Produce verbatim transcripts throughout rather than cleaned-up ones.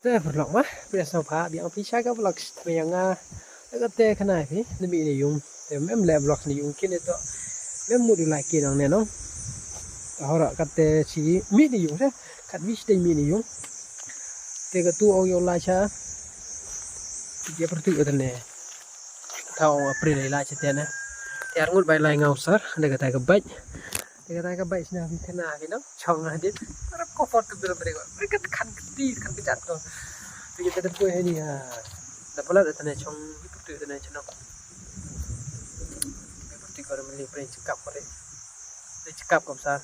Te vlog ma, phi sngewbha biang phi sha ka vlog thymmai ïa nga. Te kata kane phi, na mih na ïung. Te mem leh vlog na ïung kine to. Mem mut ïa la ki nang ne nong. Ahora kata shi mih na ïung te. Kat mih shi mih na ïung. Te katu ong ïa la sha. Ki pyrtuh kata ne. Thaw April ila chitian eh. Tiar ngut bai lai ngau sar, da kata ka bike. Da kata ka bike sna phi khana phi nang chong hadien. Rap comfortable bre ko. Ka khan kti khan kjat ko. Phi kita da poi hani ha. Da pala da tane chong phi putui tane chnong. Phi putui ko mali pren chekap ko re. Pren chekap ko sar.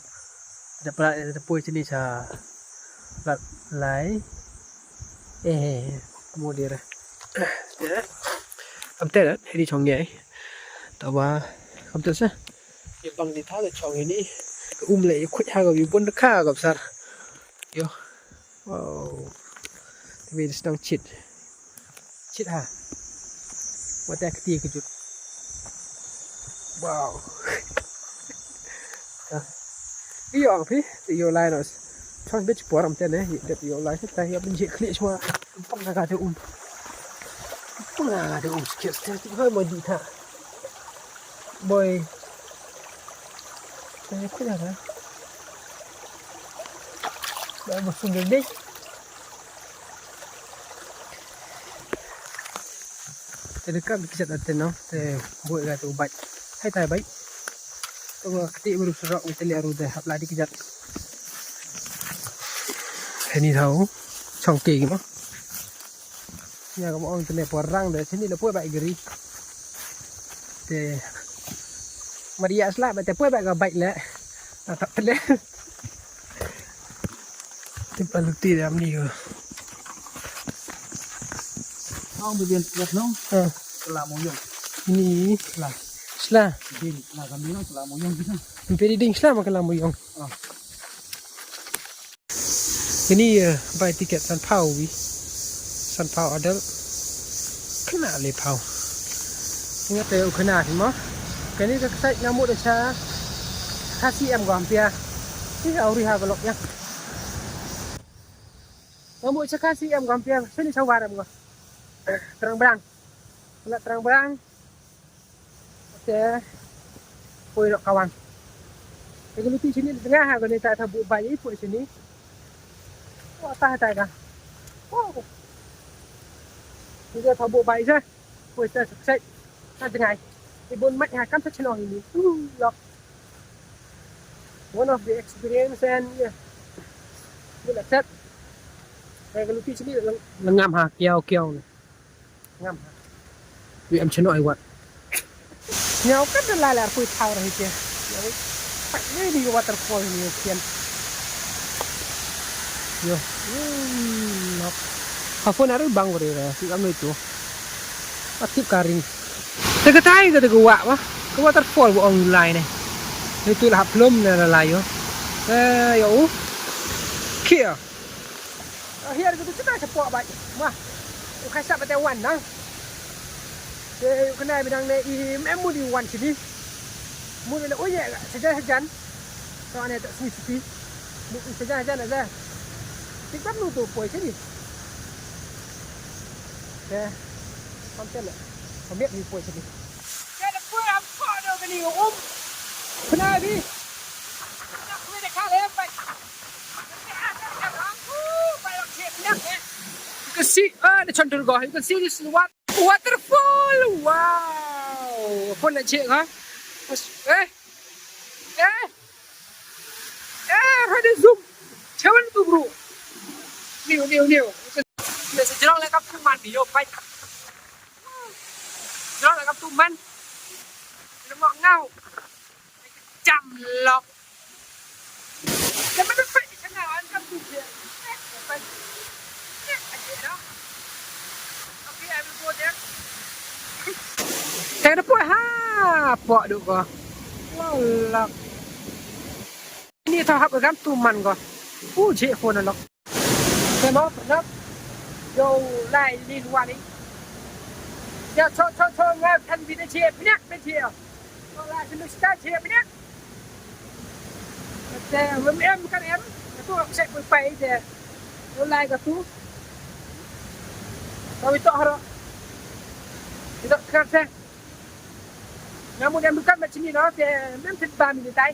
Da pala da poi chini cha. Lat lai. Eh, mo dia. Kam te da, hini chong ye. Tawa, kam te sa. Ye bang di tha da chong ini. Ka um le ye khut ha ka yu bun da kha ka sar. Yo. Wow. Te bi sdang chit. Chit ha. Wat ya kti ka jut. Wow. Ka. Yo ang phi, yo lai nos. Chong bit por am te ne, ye dep yo lai ta yo bin je khli chwa. Pang na ka te um. Pang na ka te um skit te ti hoi mo di tha. Boy. Te khli ha. Ba mo sung de. Te dekat dikit ate no, te buat ga tu bike. Hai tai bike. Tu kati baru serok ni tali aru te hap lari kejap. Ini tahu, chongke mo. Nya kamu orang tene porang de sini le poi bike geri. Te Maria sla te poi bike ga bike le. Atap tele. Te paluti de amni ko. Nong bibin plat nong. Ha. Kala moyong. Ini. Sla. Sla. Din sla kami nong kala moyong gitu. Peri ding sla ma kala moyong. Ah. Ini, eh, bai tiket san pau wi. San pau adal. Kena le pau. Ingat ya ukena ma. Kani ka ksai ngamut da cha. Kasi em gom pia. Ini auri ha golok ya. Ngamut cha kasi em gom pia. Sini cha war em gom. Terang berang. Kena terang berang. Te poi noh kawang. Te ka luti sini tengah ha kani ta ta bu bai poi sini. Wah ta ta ka. Wow. Ni ta bu bai sa. Poi sa sa. Ta tengah. Ibun mai ha kam sa chnong ini. Uh, lok. One of the experience and yeah. Good accept. Te ka luti sini lengam ha kiau kiau ni. Ngam. Wi em cheno ai wat. Nyau kan da la la pui thau ra hi te. Pat ni ni waterfall ni kian. Yo. Hmm, nok. Ha phone aru bang gore ra. Si am itu. Atip karing. Te ka tai ka te ka wa wa. Ka waterfall wa ong lai ne. Ni tu la hap lom ne la la yo. Eh, yo. Kia. Hiar ka tu chuta chapoh bai. Wah. U khai sap te wan nang. Te u kena bidang ne i mem mut i wan sini. Mut le u ye sajan sajan. To ane ta sini siti. Mut sajan sajan aja. Tik bam nu tu poi sini. Te. Kam te le. Kam ye ni poi sini. Te le poi am ko do kani um. Kena bi. Kena bi de ka le bai. You can see, ah, the Chandra, you can see this wa-, waterfall. Wow. Phone na check ha. Eh. Eh. Eh, how do you zoom? Chewan tu bro. New, new, new. There's a drone like up to man, yo, bike. Drone like up to man. Ngau. Jam lok. Tang da poi ha pok du ko. Lok. Ni thaw hap gam tu man ko. U je phone lok. Te mo, pernah. Yo, lai, ni luar ni. Ya, cho, cho, cho, ngai, kan bi de che, pnyak, de che. Ko la, sinu sta che, pnyak. Te, wem em, kan em. Tu, check, pai, pai, te. Yo, lai, ka tu. Kawei to haro. Ito kar se. Namun em bukan macam ni no, te mem thit ba mi tai.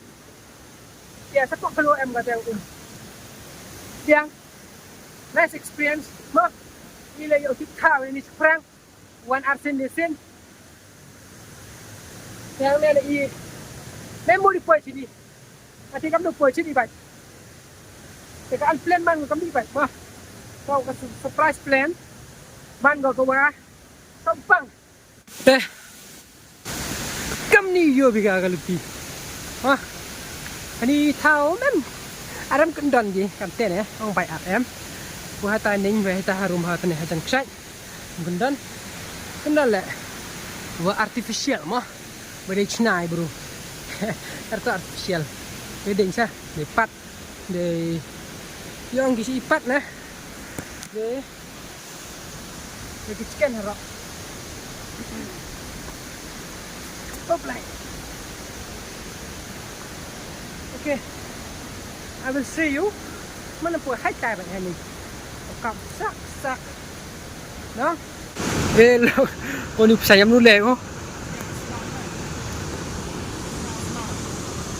Te sa ko kalo em ka te um. Yang nice experience. Ma, ni le yo thit ka ni sprang. Wan arsen de sen. Yang ne le i memory poi sini. Ati kam no poi sini bai. Te ka unplanned man kam ni bai. Wah. Kau ka su- surprise plan. Man go ka wa. Sampang. Te. Kam ni yo bi ka ka luti. Wah. Ani thau mem. Aram kendon ji kam te ne. Ong bai ar em. Bu hata ning bai hata harum hata ne hajang ksai. Kendon. Kendon le. Wa artificial mo. Ba dei chnai bro. Arto artificial. Ba dei sa. Dei pat. Dei. Yong ki si pat na. Dei. Dei ki chicken haro. Top line. Okay. I will see you. Mana pun hai tai ban hani. Kam sak sak. No? Eh, lo. Ko ni psa yam nu le ko.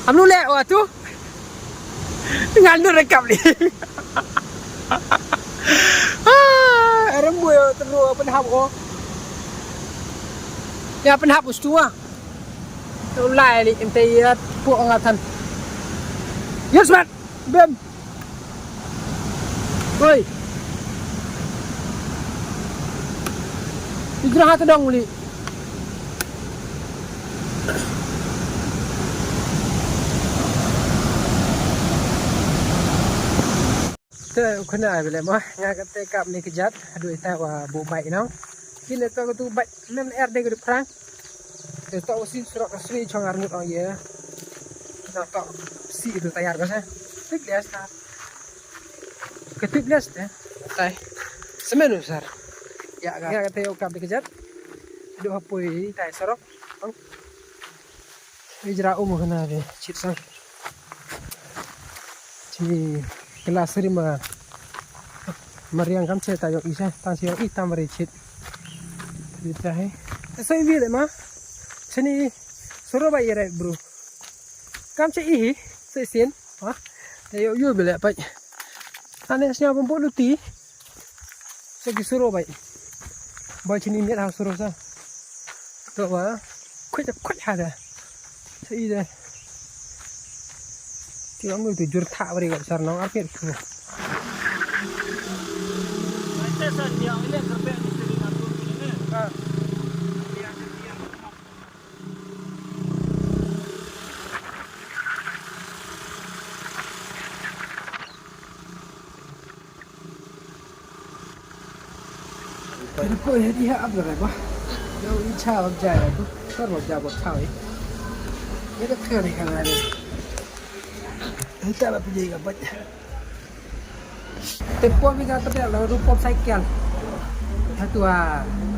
Am nu le o atu. Ngan nu rekap ni. Ah, erem bu yo tenu apa hap ko. Ya apa hap ustua. Lai ni em te ya pu ngathan. Yes man. Bem. Oi. Hijrah tu dong li. Te khana ai bele ma nga ka te kap ni kejat adu ita wa bu bai nang. Kine to tu bai men er de ke prang. Te to sin surok asli chong arngut ong ye. Na to si itu tayar ka sa. Tik dia sa. Ketip les te. Tai. Semen usar. Ya ka. Ya ka te yo kap dikejat. Duk hapoi tai sorok. Ijra um kana de chit sang. Chi kelas ri ma. Mariang kam che ta yo isa. Tang si yo i tam ri chit. Di tai. Sai vi le ma. Sini soro ba ire bro. Kam che ihi, se sin. Ha? Te yo yo bele pai. Ane snya pun bolu ti. Se ki suro bai. Bai chini miat ha suro sa. To ba. Khuit khuit ha da. Se i da. Ti lam tu jur tha bari ko sar nong arpet tu. Ha. Kena poi hadi ha ap lai ba. Yo i cha ba jai ba tu. Sar ba jai ba cha i. Ye da kha ni kha lai. Hita ba pi jai ka ba. Te pom mi ka te la ru pom cycle. Hatu a.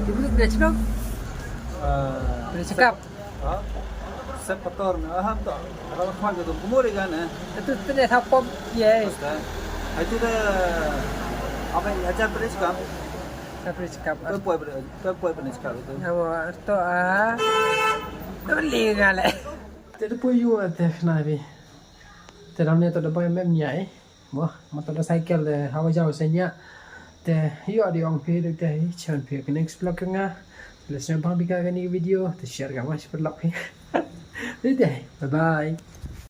Ibu tu bre chno. Bre chakap. Ha? Sep pator na aham to. Kalau khwan tu kumur ikan eh. Itu tu dah pom ye. Itu dah apa yang ajar bre chakap. Ajar bre chakap. Poi bre chakap itu. Awa to a. Tu li ngale. Te poi yu te na bi. Te ram ne to da bai mem nyai. Mo, motor da cycle de hawa jaw se nya. Te yo di ong phi de te hi chan phi ka next vlog ka nga. Let's know bang bika ka ni video te share ka ma shi vlog hi. De te bye bye.